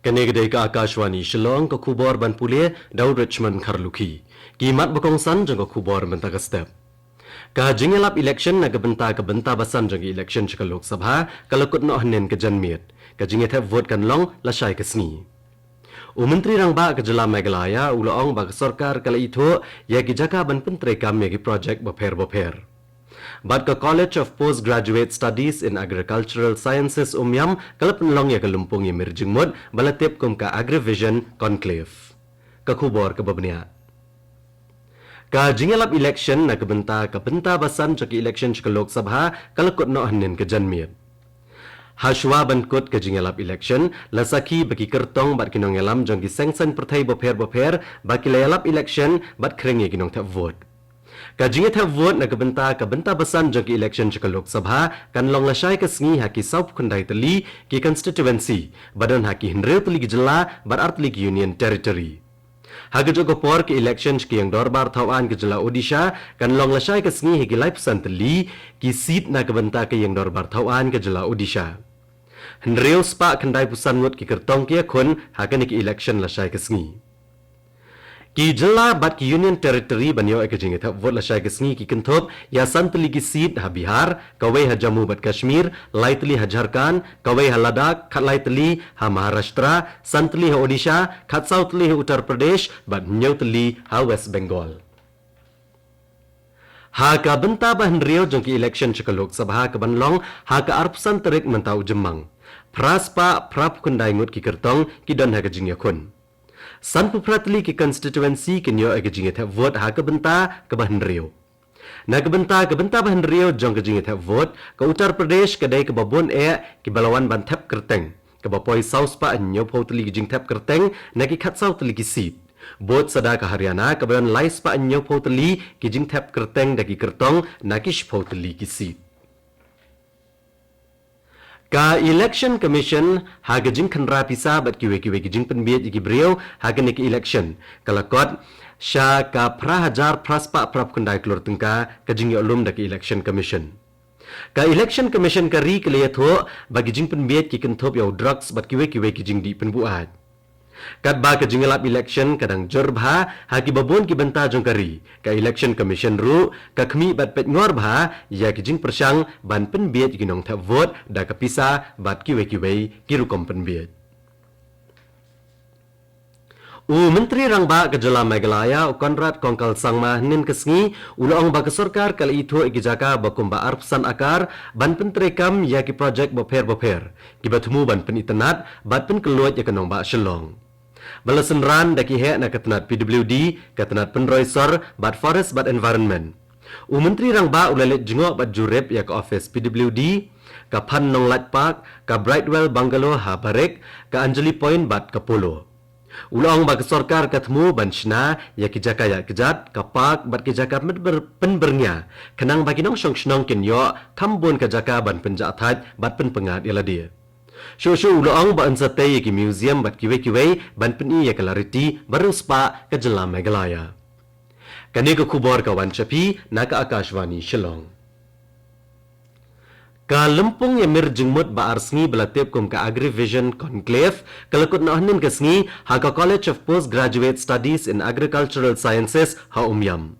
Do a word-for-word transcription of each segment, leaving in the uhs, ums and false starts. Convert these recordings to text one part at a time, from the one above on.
Kane ka dei ka Akashvani Shillong, ka khubor ban pule da u Richmond Kharlukhi. Ki mat ba kongsan jong ka khubor mynta ka step. Ka jingïalap election na ka bynta ka bynta basan jong ka election sha ka Lok Sabha ka la kut noh hynnin ka janmiet. Ka jingïathep vote kan long lashai ka sngi. U Myntri Rangbah ka jylla Meghalaya u la ong ba ka sorkar ka la ithuh ïa ki jaka ban pyntreikam ïa ki project bapher bapher. Bad ka College of Postgraduate Studies in Agricultural Sciences Umiam ka la pynlong ïa ka lympung ïamir jingmut ba la tip kum ka Agrivision Conclave. Ka khubor kaba bniah. Ka jingïalap election na ka bynta ka bynta basan jong ka election sha ka Lok Sabha ka la kut noh hynnin ka janmiet. Hashwa ban kut ka jingïalap election, la sakhi ba ki kyrtong bad ki nongïalam jong ki seng saiñ pyrthei bapher bapher ba ki la ïalap election bad khring ïa ki nongthep vote. Ka jingïathep vote na ka bynta ka bynta basan jong ka election sha ka Lok Sabha kan long lashai ka sngi ha ki sawphew khyndai tylli ki constituency ba don ha ki hynriew tylli ki jylla bad ar tylli ki Union Territory. Ha kajuh ka por ka election sha ka ïing dorbar thawaiñ ka jylla Odisha kan long lashai ka sngi ha ki laiphew san tylli ki seat na ka bynta ka ïing dorbar thawaiñ ka jylla Odisha. Hynriew spah khyndaiphew san ngut ki kyrtong ki ïakhun ha kane ka election lashai ka sngi. Ki jylla bad ki Union Territory ban ïoh ïa ka jingïathep vote lashai ka sngi ki kynthup ïa san tylli ki seat ha Bihar, kawei ha Jammu bad Kashmir, lai tylli ha Jharkhand, kawei ha Ladakh, khatlai tylli ha Maharashtra, san tylli ha Odisha, khatsaw tylli ha Uttar Pradesh bad hynñiew tylli ha West Bengal. Ha ka bynta ba hynriew jong ka election sha ka Lok Sabha ka ban long ha ka arphew san tarik mynta u Jymmang, phra spah phraphew khyndai ngut ki kyrtong ki don ha ka jingïakhun. Sanphew phra tylli ki constituency kin ïoh ïa ka jingïathep vote ha ka bynta kaba hynriew. Na ka bynta ka bynta ba hynriew jong ka jingïathep vote, ka Uttar Pradesh ka dei kaba bun eh kiba la wan ban thep kyrteng, kaba poi saw spah hynñiewphew tylli ki jingthep kyrteng na ki khatsaw tylli ki seat. Bud sa da ka Haryana kaba don lai spah hynñiewphew tylli ki jingthep kyrteng da ki kyrtong na ki shiphew tylli ki seat. Ka Election Commission ha ka jingkhynra pisa bad kiwei kiwei ki jingpynbiej ïa ki briew ha kane ka election ka la kot sha ka phra hajar phra spah phraphew khyndai klur tyngka ka jingïoh lum da ka Election Commission. Ka Election Commission ka ri ka la ïathuh ba ki jingpynbiej ki kynthup ïa u drugs bad kiwei kiwei ki jingdih pynbuaid. Katba ka jingïalap election ka dang jur bha ha kiba bun ki bynta jong ka ri, ka Election Commission ruh ka khmih bad peit ngor bha ïa ki jingpyrshang ban pynbiej ïa ki nongthep vote da ka pisa bad kiwei kiwei ki rukom pynbiej. U Myntri Rangbah ka jylla Meghalaya, u Conrad Kongkal Sangma, hynnin ka sngi u la ong ba ka sorkar ka la ithuh ïa ki jaka ba kumba arphew san akar ban pyntreikam ïa ki project bapher bapher kiba thmu ban pynitynnad bad pynkylluid ïa ka nongbah Shillong. Ba la synran da ki heh na ka tnat P W D, ka tnat pynroi sor bad Forest bad Environment. U Myntri Rangbah u la leit jngoh bad jurip ïa ka office P W D, ka Phan Nonglait Park, ka Brightwell Bungalow ha Barik, ka Anjali Point bad ka Polo. U la ong ba ka sorkar ka thmu ban shna ïa ki jaka ïaid kjat, ka park bad ki jaka pynbyr-, pynbyrngia, khnang ba ki nongshong shnong kin ïoh kham bun ka jaka ban pynjah thait bad pynpyngngad ïa lade. Shuh shuh u la ong ba yn sa tei ïa ki museum bad kiwei kiwei ban pyni ïa ka la riti ba riewspah ka jylla Meghalaya. Kane ka khubor ka wan sha phi na ka Akashvani Shillong. Ka lympung ïamir jingmut ba ar sngi ba la tip kum ka Agrivision Conclave ka la kut noh hynnin ka sngi ha ka College of Postgraduate Studies in Agricultural Sciences ha Umiam.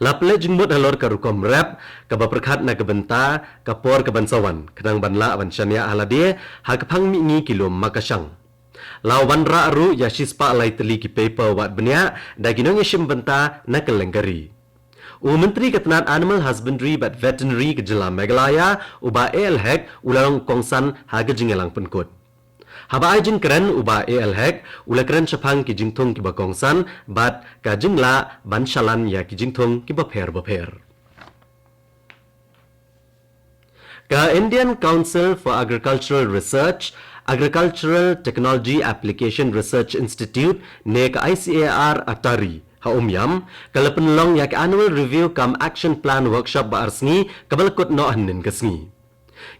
La pynleit jingmut halor ka rukom rep kaba pyrkhat na ka bynta ka por kaban sa wan, khnang ban lah ban shaniah ha lade ha ka phang mihngi ki lum makashang. La wanrah ruh ïa shispah lai tylli ki paper wad bniah da ki nongïashim bynta na kylleng ka ri. U Myntri ka tnat Animal Husbandry bad Veterinary ka jylla Meghalaya, u Bah A L Hek, u la long kongsan ha ka jingïalang pynkut. Haba ai jingkren u Bah A L Hek u la kren shaphang ki jingthung kiba kongsan bad ka jinglah ban shalan ïa ki jingthung kiba pher bapher. Ka Indian Council for Agricultural Research, Agricultural Technology Application Research Institute ne ka I C A R Attari ha Umiam ka la pynlong ïa ka Annual Review cum Action Plan Workshop ba ar sngi kaba la kut noh hynnin ka sngi.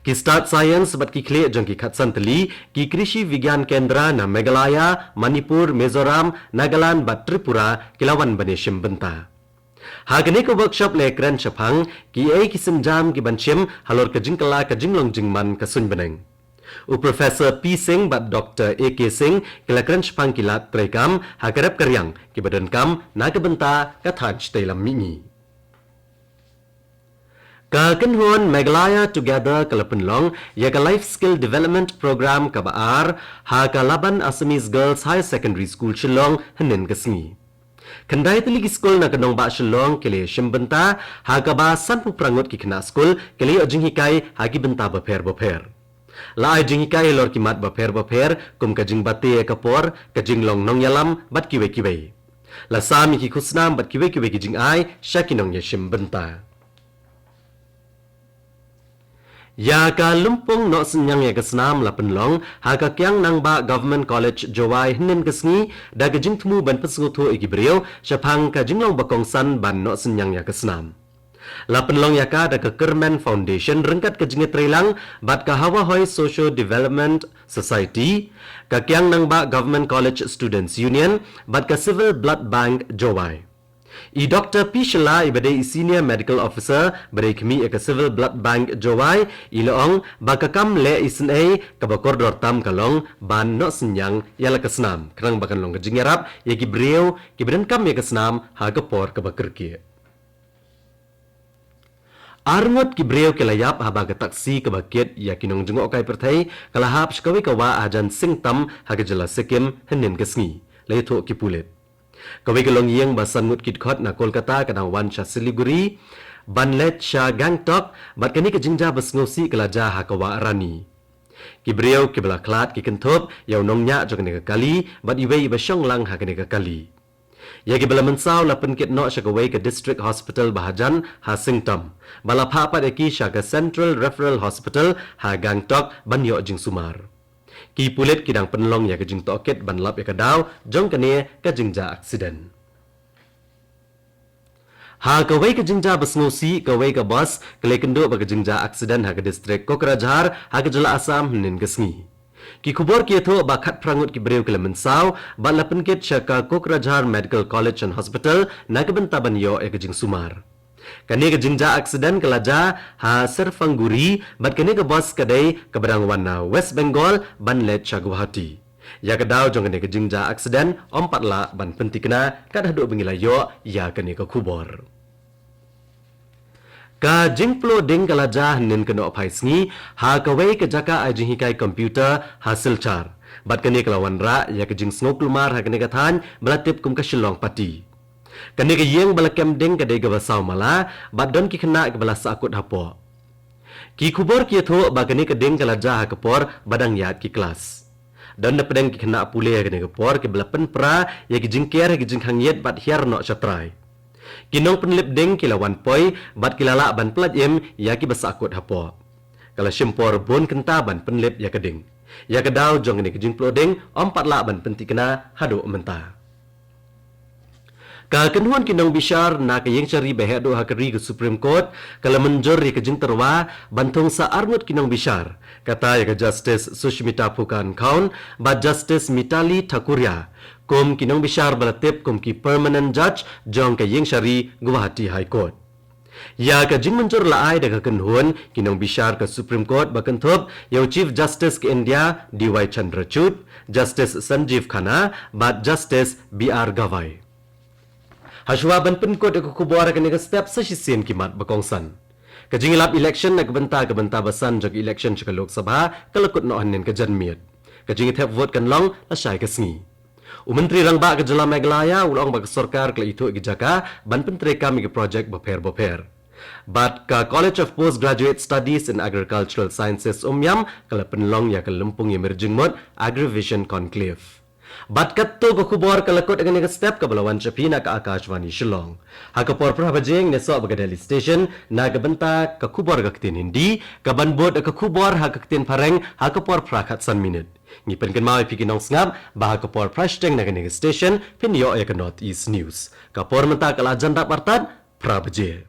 Ki stad science bad ki khlieh jong ki khatsan tylli ki Krishi Vigyan Kendra na Meghalaya, Manipur, Mizoram, Nagaland bad Tripura ki la wan ban ïashim bynta. Ha kane ka workshop la kren shaphang kiei ki sienjam kiban shim halor ka jingkylla ka jinglong jingman ka suiñ bneng. U Professor P Singh bad Doctor A K Singh ki la kren shaphang ki lad treikam ha ka rep ka riang kiba donkam na ka bynta ka thaiñ shatei lam mihngi. Ka kynhun Meghalaya Together ka la pynlong ïa ka Life Skill Development Program kaba ar ha ka Laban Assamese Girls Higher Secondary School Shillong hynnin ka sngi. Khyndai tylli ki skul na ka nongbah Shillong ki la ïashim bynta ha kaba sanphew phra ngut ki khynnah skul ki la ïoh jinghikai ha ki bynta bapher bapher. La ai jinghikai halor ki mat bapher bapher kum ka jingbate ïa ka por, ka jinglong nongïalam bad kiwei kiwei. La sam ïa ki khusnam bad kiwei kiwei ki jingai sha ki nongïashim bynta. Ïa ka lympung noh synñiang ïa ka snam la pynlong ha ka Kiang Nangbah Government College Jowai hynnin ka sngi da ka jingthmu ban pynsngewthuh ïa ki briew shaphang ka jinglong bakongsan ban noh synñiang ïa ka snam. La pynlong ïa ka da ka Kyrmen Foundation ryngkat ka jingïatreilang bad ka Hawahoi Socio Development Society, ka Kiang Nangbah Government College Students Union bad ka Civil Blood Bank Jowai. I Doctor P Shylla iba dei i Senior Medical Officer ba dei khmih ïa ka Civil Blood Bank Jowai i la ong ba ka kam leh isynei kaba kordor tam ka long ban noh synñiang ïa la ka snam khnang ba kan long ka jingïarap ïa ki briew kiba donkam ïa ka snam ha ka por kaba kyrkieh. Ar ngut ki briew ki la ïap haba ka taksi kaba kit ïa ki nongjngohkai pyrthei ka la hap sha kawei ka wah hajan Singtam ha ka jylla Sikkim hynnin ka sngi, la ïathuh ki pulit. Kawei ka longïing ba san ngut ki dkhot na Kolkata ka dang wan sha Siliguri ban leit sha Gangtok bad kane ka jingjia ba sngewsih ka la jia ha ka wah Rani. Ki briew kiba la khlad ki kynthup ïa u nongñiah jong kane ka kali bad iwei iba shong lang ha kane ka kali. Ïa kiba la mynsaw la pynkit noh sha kawei ka District Hospital ba hajan ha Singtam, ba la phah pat ïa ki sha ka Central Referral Hospital ha Gangtok ban ïoh jingsumar. Ki pulit ki dang pynlong ïa ka jingtohkit ban lap ïa ka daw jong kane ka jingjia aksiden. Ha kawei ka jingjia ba sngewsih, kawei ka bus ka la ïakynduh bad ka jingjia aksiden ha ka distrik Kokrajhar ha ka jylla Assam hynnin ka sngi. Ki khubor ki ïathuh ba khatphra ngut ki briew ki la mynsaw bad la pynkit sha ka Kokrajhar Medical College and Hospital na ka bynta ban ïoh ïa ka jingsumar. Kane ka jingjia aksiden ka la jia ha Serfanguri bad kane ka bus ka dei kaba dang wan na West Bengal ban leit sha Guwahati. Ïa ka daw jong kane ka jingjia aksiden ym pat lah ban pynthikna kat haduh ba ngi la ïoh ïa kane ka khubor. Ka jingpluh ding ka la jia hynnin ka nohphai sngi ha kawei ka jaka ai jinghikai computer ha Silchar. Bad kane ka la wanrah ïa ka jingsngewkulmar ha kane ka thaiñ ba la tip kum ka Shillong Patti. Kane ka ïing ba la kem ding ka dei kaba saw mala bad don ki khynnah kiba la sahkut hapoh. Ki khubor ki ïathuh ba kane ka ding ka la jia ha ka por ba dang ïaid ki klas. Don napdeng ki khynnah pule ha kane ka por kiba la pynpra ïa ki jingker ha ki jingkhang ïit bad hiar noh sha trai. Ki nongpynlip ding ki la wan poi bad ki la lah ban pyllait im ïa kiba sahkut hapoh. Ka la shim por bun kynta ban pynlip ïa ka ding. Ïa ka daw jong kane ka jingpluh ding ym pat lah ban pynthikna haduh mynta. Ka kynhun ki nongbishar na ka ïingshari ba heh duh ha ka ri ka Supreme Court ka la mynjur ïa ka jingtyrwa ban thung sa ar ngut ki nongbishar, kata ïa ka Justice Sushmita Phukan Khaun bad Justice Mitali Thakuria kum ki nongbishar ba la tip kum ki permanent judge jong ka ïingshari Guwahati High Court. Ïa ka jingmynjur la ai da ka kynhun ki nongbishar ka Supreme Court ba kynthup ïa u Chief Justice ka India D Y Chandrachud, Justice Sanjeev Khanna bad Justice B R Gavai. Hashwa ban pynkut ïa ka khubor ha kane ka step sa shisien ki mat ba kongsan. Ka jingïalap election na ka bynta ka bynta ba san jong ka election sha ka Lok Sabha ka la kut noh hynnin ka janmiet. Ka jingthep vote kan long lashai ka sngi. U Myntri Rangbah ka jylla Meghalaya u la ong ba ka sorkar ka la ithuh ïa ki jaka ban pyntreikam ïa ki projek bapher bapher. Bad ka College of Postgraduate Studies in Agricultural Sciences Umiam ka la pynlong ïa ka lympung ïamir jingmut Agrivision Conclave. Bad katto ka khubor ka la kut ha kane ka step kaba la wan sha phi na ka Akashvani Shillong. Ha ka por phra baje ngin ïasoh bad ka Delhi Station na ka bynta ka khubor ha ka ktien Hindi, kaban bud ka khubor ha ka ktien Phareng ha ka por phra khatsan minit. Ngi pynkynmaw ïa phi ki nongsngap ba ha ka por phra shiteng na kane ka station phin ïoh ïa ka North East News. Ka por mynta ka la jan dap artat phra baje.